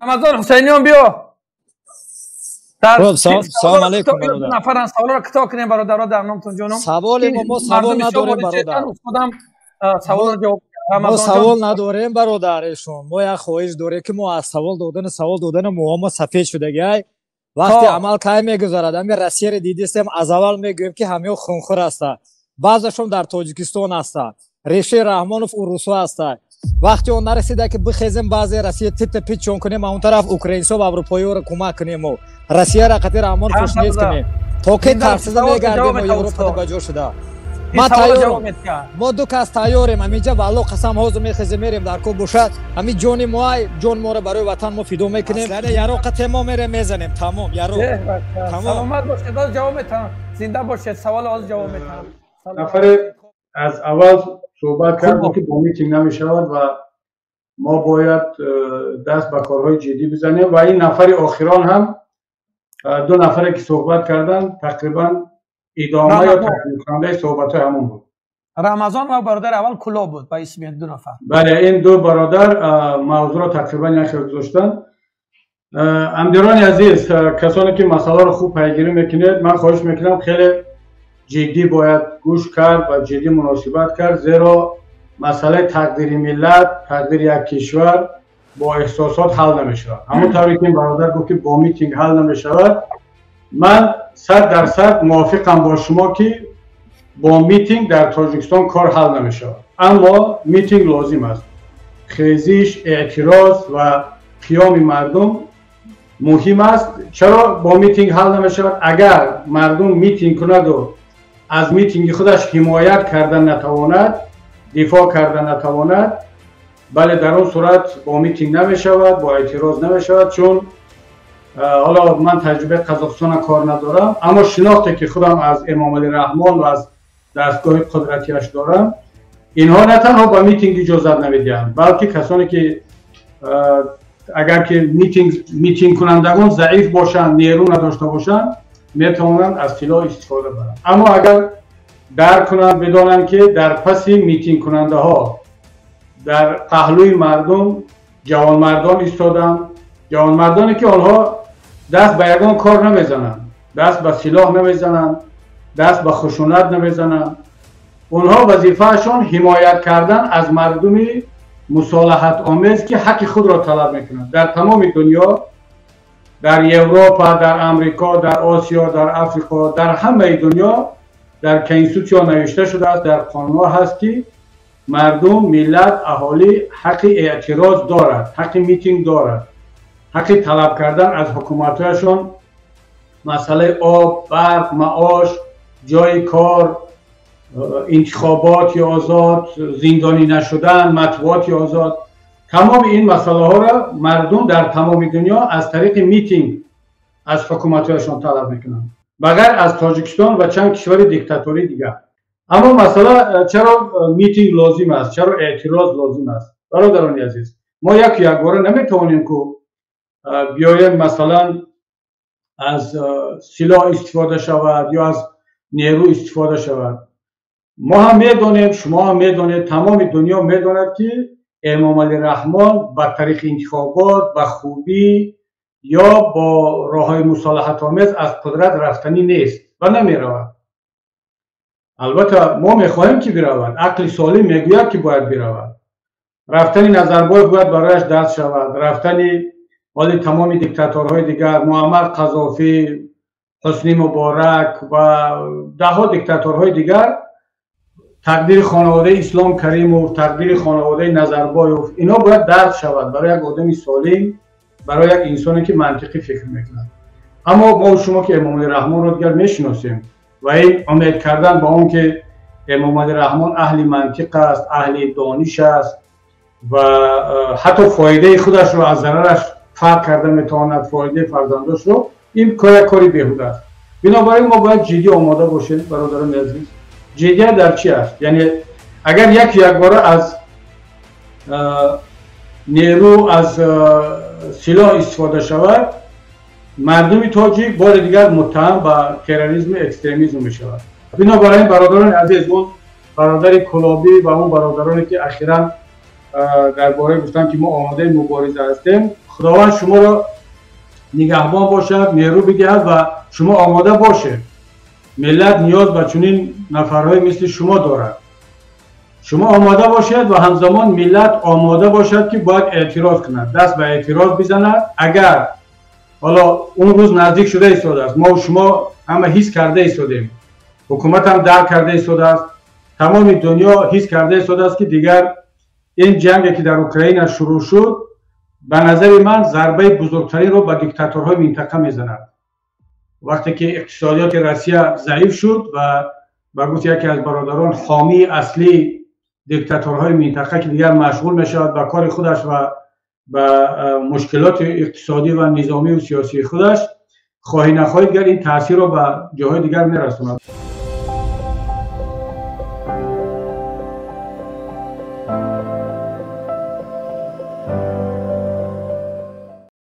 Рамазон Ҳусайниён, биё. Салом алейкум, бародар. Нафаран, саволро китоб кунем, бародаро, дар номтон, ҷоном. Саволе мо савол надорем, бародар. Устодам саволро ҷавоб. Мо савол надорем, бародар. Эшон, мо як хоҳиш дорем, ки мо аз савол додани савол додани муҳомо сафед шудагиай. Вақти амал кай мегузарад? Ами Россияро дидистем, аз аввал мегӯем, ки ҳамиҳо хунхӯр ҳастанд, баъзашон дар Тоҷикистон ҳастанд, решаи Раҳмонов урусо ҳастанд. Вақти он нарасида, ки бихезем, баъзе Россия тита пичон кунем, он тараф украинсо ва аврупоиёро кӯмак кунему Россияра қати Раҳмон хушнез кунем, то ки тарсида мегардем Европада ба ҷо шуда. Ма тайёрам, мо ду кас тайёрем ҳаминҷа. Валло қасам, ҳозир мехезем, мерем, дар кор бошад. Ҳамин ҷони моай, ҷон моро барои ватан мо фидо мекунем. Яро қате мо мерем, мезанем, тамом, яро. Саломат бошед, ҳозир ҷавоб метаҳам. Зинда бошед, савол ҳозир ҷавоб метаҳам. Нафаре аз аввал суҳбат кард, ки бо митинг намешавад ва мо бояд даст ба корҳои ҷиддӣ бизанем, ва ин нафари охирон ҳам, ду нафаре ки суҳбат карданд, тақрибан идома ё такмилкунандаи суҳбатҳои ҳамон буд. Рамазон ва бародари аввал Кулоб буд ба исми ду нафар. Бале, ин ду бародар мавзӯъро тақрибан як хел гузоштанд. Ҳамдирони азиз, касоне ки масъаларо хуб пайгирӣ мекунед, ман хоҳиш мекунам, хеле ҷиддӣ бояд гӯш кард ва ҷиддӣ муносибат кард, зеро масъалаи тақдири миллат, тақдири як кишвар бо эҳсосот ҳал намешавад. Ҳамон тавре ки ин бародар гуфт, ки бо митинг ҳал намешавад, ман 100% мувофиқам бо шумо, ки бо митинг дар Тоҷикистон кор ҳал намешавад, аммо митинг лозим аст. Хезиш, эътироз ва қиёми мардум муҳим аст. Чаро бо митинг ҳал намешавад? Агар мардум митинг кунаду аз митинги худаш ҳимоят карда натавонад, дифоъ карда натавонад, бале, дар он сурат бо митинг намешавад, бо эътироз намешавад. Чун ҳоло ман таҷрибаи Қазоқистона кор надорам, аммо шинохте ки худам аз Эмомалӣ Раҳмон ва аз дастгоҳи қудратиаш дорам, инҳо на танҳо ба митинг иҷозат намедиҳанд, балки касоне ки агар ки митингкунандагон заиф бошанд, нерӯ надошта бошанд, метавонанд аз силоҳ истифода баранд. Аммо агар дарк кунанд, бидонанд, ки дар паси митингкунандаҳо, дар паҳлӯи мардум ҷавонмардон истоданд, ҷавонмардоне ки онҳо даст ба ягон кор намезананд, даст ба силоҳ намезананд, даст ба хушунат намезананд. Онҳо вазифаашон ҳимоят кардан аз мардуми мусолиҳатомез, ки ҳаққи худро талаб мекунанд. Дар тамоми дунё, дар Европа, дар Амрико, дар Осиё, дар Африқо, дар ҳамаи дунё дар конститутсия навишта шудааст, дар қонунҳо ҳаст, ки мардум, миллат, аҳолӣ ҳаққи эътироз дорад, ҳаққи митинг дорад, ҳаққи талаб кардан аз ҳукуматҳояшон масъалаи об, барқ, маош, ҷои кор, интихоботи озод, зиндонӣ нашудан, матбуоти озод. Тамоми ин масъалаҳоро мардум дар тамоми дунё аз тариқи митинг аз ҳукуматҳояшон талаб мекунанд, ба ғайр аз Тоҷикистон ва чанд кишвари диктатории дигар. Аммо масъала, чаро митинг лозим аст, чаро эътироз лозим аст? Бародарони азиз, мо яку якбора наметавонем ку биёем, масалан, аз силоҳ истифода шавад ё аз нерӯ истифода шавад. Мо ҳам медонем, шумо ҳам медонед, тамоми дунё медонад, ки Эмомалӣ Раҳмон ба тариқи интихобот, ба хубӣ ё бо роҳҳои мусолиҳатомез аз қудрат рафтанӣ нест ва намеравад. Албатта, мо мехоҳем, ки биравад, ақли солим мегӯяд, ки бояд биравад. Рафтани Назарбоев бояд барояш дарс шавад, рафтани ҳоли тамоми диктаторҳои дигар, Муаммар Қазофӣ, Ҳусни Муборак ва даҳҳо диктаторҳои дигар, тақдири хонаводаи Ислом Каримов, тақдири хонаводаи Назарбоев, ино бояд дарс шавад барои як одами солим, барои як инсоне, ки мантиқӣ фикр мекунад. Аммо мо шумо ки Эмомалӣ Раҳмонро дигар мешиносем, ва ин умед кардан ба он ки Эмомалӣ Раҳмон аҳли мантиқ аст, аҳли дониш аст ва ҳатто фоидаи худашро аз зарараш фарқ карда метавонад, фоидаи фарзандошро, ин як кори беҳуда аст. Бинобар ин мо бояд ҷиддӣ омода бошем, бародарони азиз. Ҷиддият дар чи аст? Яъне агар яку якбора аз нерӯ, аз силоҳ истифода шавад, мардуми тоҷик бори дигар муттаҳам ба терроризму экстремизм мешавад. Бинобар ин, бародарони азиз, он бародари кулобӣ ва он бародароне, ки ахиран дар бораи гуфтанд, ки мо омодаи мубориза ҳастем. Худованд шуморо нигаҳбон бошад, нерӯ бидиҳад ва шумо омода бошед. Миллат ниёз ба чунин нафарҳое мисли шумо дорад. Шумо омода бошед ва ҳамзамон миллат омода бошад, ки бояд эътироз кунад, даст ба эътироз бизанад. Агар ҳоло он рӯз наздик шуда истодааст, мо шумо ҳама ҳис карда истодем, ҳукумат ҳам дарк карда истодааст, тамоми дунё ҳис карда истодааст, ки дигар ин ҷанге ки дар Украина шурӯъ шуд, ба назари ман зарбаи бузургтаринро ба диктаторҳои минтақа мезанад. Вақте ки иқтисодиёти Россия заиф шуд ва ба гуфти яке аз бародарон, ҳомии аслии диктаторҳои минтақа, ки дигар машғул мешавад ба кори худаш ва ба мушкилоти иқтисодӣ ва низомию сиёсии худаш, хоҳӣ нахоҳӣ, дигар ин таъсирро ба ҷоҳои дигар мерасонад.